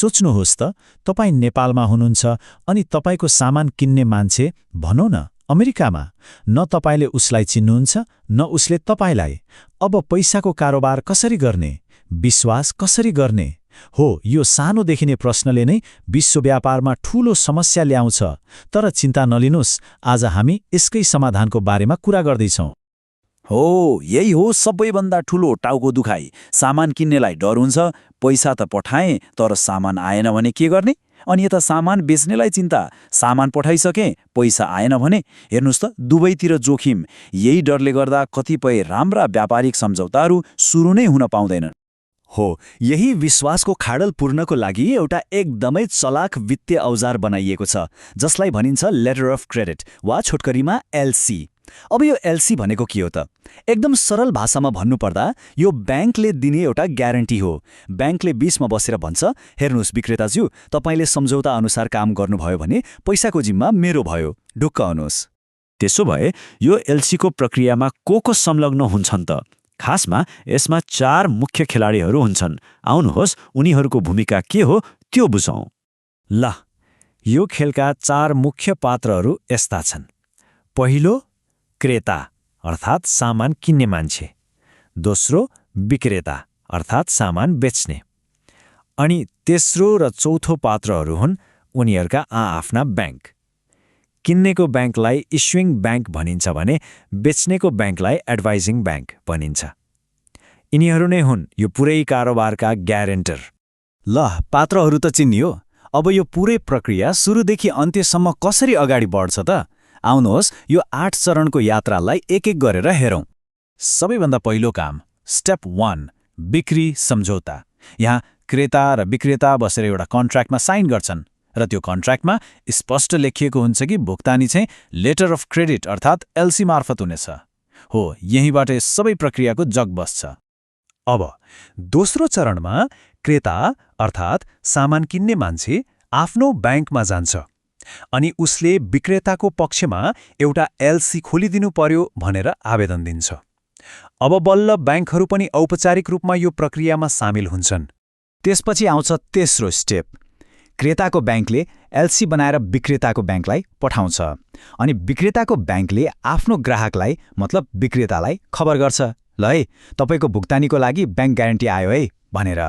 सोच्नुहोस् त, तपाईँ नेपालमा हुनुहुन्छ अनि तपाईँको सामान किन्ने मान्छे, भनौँ न अमेरिकामा, न तपाईँले उसलाई चिन्नुहुन्छ न उसले तपाईँलाई। अब पैसाको कारोबार कसरी गर्ने, विश्वास कसरी गर्ने? हो, यो सानो देखिने प्रश्नले नै विश्व व्यापारमा ठूलो समस्या ल्याउँछ। तर चिन्ता नलिनुहोस्, आज हामी यसकै समाधानको बारेमा कुरा गर्दैछौँ। हो, यही हो सबैभन्दा ठुलो टाउको दुखाइ। सामान किन्नेलाई डर हुन्छ, पैसा त पठाएँ तर सामान आएन भने के गर्ने? अनि यता सामान बेच्नेलाई चिन्ता, सामान पठाइसकेँ पैसा आएन भने? हेर्नुहोस् त, दुवैतिर जोखिम। यही डरले गर्दा कतिपय राम्रा व्यापारिक सम्झौताहरू सुरु नै हुन पाउँदैनन्। हो, यही विश्वासको खाडल पूर्णको लागि एउटा एकदमै चलाक वित्तीय औजार बनाइएको छ, जसलाई भनिन्छ लेटर अफ क्रेडिट वा छोटकरीमा एलसी। अब यो एलसी भनेको के हो त? एकदम सरल भाषामा भन्नुपर्दा यो ब्याङ्कले दिने एउटा ग्यारेन्टी हो। ब्याङ्कले बीचमा बसेर भन्छ, हेर्नुहोस् विक्रेताज्यू, तपाईँले सम्झौता अनुसार काम गर्नुभयो भने पैसाको जिम्मा मेरो भयो, ढुक्क हुनुहोस्। त्यसो भए यो एलसीको प्रक्रियामा को संलग्न हुन्छन् त? खासमा यसमा 4 मुख्य खेलाडीहरू हुन्छन्। आउनुहोस् उनीहरूको भूमिका के हो त्यो बुझौँ। ल, यो खेलका 4 मुख्य पात्रहरू यस्ता छन्। पहिलो, क्रेता अर्थात् सामान किन्ने मान्छे। दोस्रो, विक्रेता अर्थात् सामान बेच्ने। अनि तेस्रो र चौथो पात्रहरू हुन् उनीहरूका आआफ्ना ब्याङ्क। किन्नेको ब्याङ्कलाई इस्युइङ ब्याङ्क भनिन्छ भने बेच्नेको ब्याङ्कलाई एडभाइजिङ ब्याङ्क भनिन्छ। यिनीहरू नै हुन् यो पुरै कारोबारका ग्यारेन्टर। ल, पात्रहरू त चिनियो। अब यो पुरै प्रक्रिया सुरुदेखि अन्त्यसम्म कसरी अगाडि बढ्छ त? आउनुहोस् यो 8 चरणको यात्रालाई एक एक गरेर हेरौँ। सबैभन्दा पहिलो काम, स्टेप 1, बिक्री सम्झौता। यहाँ क्रेता र विक्रेता बसेर एउटा कन्ट्र्याक्टमा साइन गर्छन् र त्यो कन्ट्र्याक्टमा स्पष्ट लेखिएको हुन्छ कि भुक्तानी चाहिँ लेटर अफ क्रेडिट अर्थात् एलसी मार्फत हुनेछ। हो, यहीँबाट सबै प्रक्रियाको जग बस्छ। अब दोस्रो चरणमा क्रेता अर्थात् सामान किन्ने मान्छे आफ्नो ब्याङ्कमा जान्छ अनि उसले विक्रेताको पक्षमा एउटा एलसी खोलिदिनु पर्यो भनेर आवेदन दिन्छ। अब बल्ल ब्याङ्कहरू पनि औपचारिक रूपमा यो प्रक्रियामा सामेल हुन्छन्। त्यसपछि आउँछ तेस्रो स्टेप। क्रेताको ब्याङ्कले एलसी बनाएर विक्रेताको ब्याङ्कलाई पठाउँछ अनि विक्रेताको ब्याङ्कले आफ्नो ग्राहकलाई मतलब विक्रेतालाई खबर गर्छ, ल है, तपाईँको भुक्तानीको लागि ब्याङ्क ग्यारेन्टी आयो है भनेर।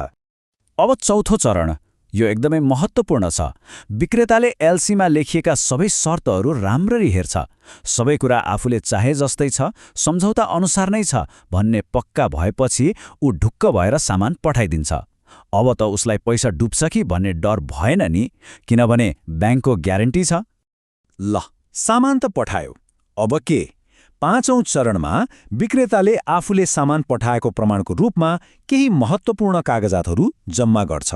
अब चौथो चरण, यो एकदमै महत्त्वपूर्ण छ। विक्रेताले एलसीमा लेखिएका सबै शर्तहरू राम्ररी हेर्छ। सबै कुरा आफूले चाहे जस्तै छ, सम्झौता अनुसार नै छ भन्ने पक्का भएपछि ऊ ढुक्क भएर सामान पठाइदिन्छ। अब त उसलाई पैसा डुब्छ कि भन्ने डर भएन नि, किनभने ब्याङ्कको ग्यारेन्टी छ। ल, सामान त पठायो, अब के? 5औं चरणमा विक्रेताले आफूले सामान पठाएको प्रमाणको रूपमा केही महत्त्वपूर्ण कागजातहरू जम्मा गर्छ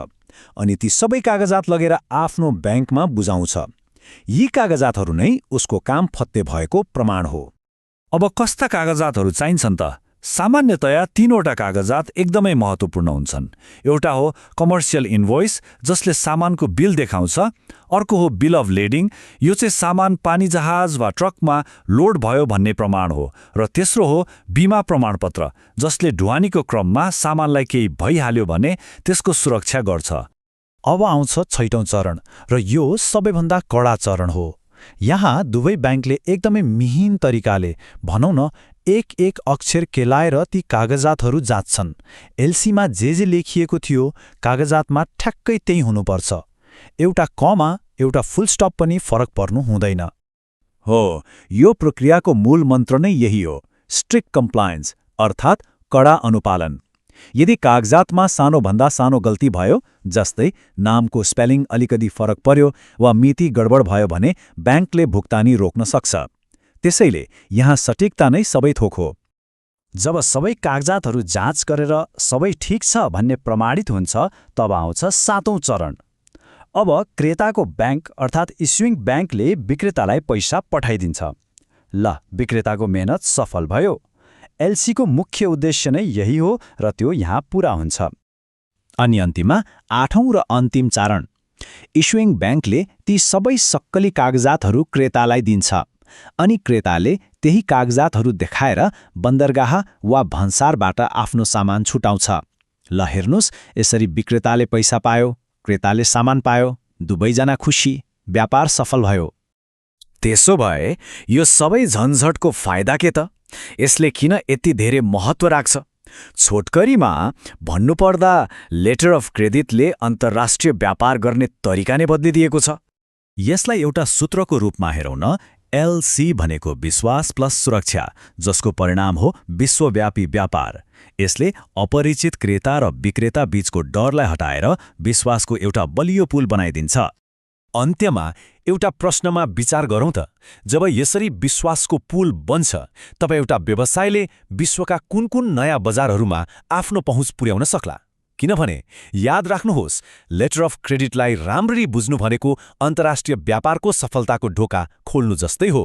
अनि ती सबै कागजात लगेर आफ्नो ब्याङ्कमा बुझाउँछ। यी कागजातहरू नै उसको काम फत्ते भएको प्रमाण हो। अब कस्ता कागजातहरू चाहिन्छन् त? सामान्यतया 3वटा कागजात एकदमै महत्त्वपूर्ण हुन्छन्। एउटा हो कमर्सियल इन्भोइस, जसले सामानको बिल देखाउँछ। अर्को हो बिल अफ लेडिङ, यो चाहिँ सामान पानी जहाज वा ट्रकमा लोड भयो भन्ने प्रमाण हो। र तेस्रो हो बिमा प्रमाणपत्र, जसले ढुवानीको क्रममा सामानलाई केही भइहाल्यो भने त्यसको सुरक्षा गर्छ। अब आउँछ 6औं चरण र यो सबैभन्दा कडा चरण हो। यहाँ दुवै ब्याङ्कले एकदमै मिहिन तरिकाले, भनौँ न, एक अक्षर केलाएर ती कागजातहरू जाँच्छन्। एलसीमा जे लेखिएको थियो कागजातमा ठ्याक्कै त्यही हुनुपर्छ। एउटा कमा, एउटा फुल स्टप पनि फरक पर्नु हुँदैन। हो, यो प्रक्रियाको मूल मन्त्र नै यही हो, स्ट्रिक्ट कम्प्लायन्स अर्थात् कडा अनुपालन। यदि कागजातमा सानोभन्दा सानो गल्ती भयो, जस्तै नामको स्पेलिङ अलिकति फरक पर्यो वा मिति गडबड भयो भने ब्याङ्कले भुक्तानी रोक्न सक्छ। त्यसैले यहाँ सटिकता नै सबै थोक हो। जब सबै कागजातहरू जाँच गरेर सबै ठिक छ भन्ने प्रमाणित हुन्छ, तब आउँछ 7औं चरण। अब क्रेताको ब्याङ्क अर्थात् इस्युइङ ब्याङ्कले विक्रेतालाई पैसा पठाइदिन्छ। ल, विक्रेताको मेहनत सफल भयो। एलसीको मुख्य उद्देश्य नै यही हो र त्यो यहाँ पूरा हुन्छ। अनि अन्तिममा 8औं र अन्तिम चरण, इस्युइङ ब्याङ्कले ती सबै सक्कली कागजातहरू क्रेतालाई दिन्छ अनि क्रेताले त्यही कागजातहरू देखाएर बन्दरगाह वा भन्सारबाट आफ्नो सामान छुटाउँछ। ल हेर्नुहोस्, यसरी विक्रेताले पैसा पायो, क्रेताले सामान पायो, दुवैजना खुसी, व्यापार सफल भयो। त्यसो भए यो सबै झन्झटको फाइदा के त? यसले किन यति धेरै महत्त्व राख्छ? छोटकरीमा भन्नुपर्दा लेटर अफ क्रेडिटले अन्तर्राष्ट्रिय व्यापार गर्ने तरिका नै बदलिदिएको छ। यसलाई एउटा सूत्रको रूपमा हेरौँ न। LC भनेको विश्वास प्लस सुरक्षा, जसको परिणाम हो विश्वव्यापी व्यापार। यसले अपरिचित क्रेता र विक्रेता बीचको डरलाई हटाएर विश्वासको एउटा बलियो पुल बनाइदिन्छ। अन्त्यमा एउटा प्रश्नमा विचार गरौँ त, जब यसरी विश्वासको पुल बन्छ तब एउटा व्यवसायले विश्वका कुन कुन नयाँ बजारहरूमा आफ्नो पहुँच पुर्याउन सक्ला? किनभने याद राख्नुहोस्, लेटर अफ क्रेडिटलाई राम्ररी बुझ्नु भनेको अन्तर्राष्ट्रिय व्यापारको सफलताको ढोका खोल्नु जस्तै हो।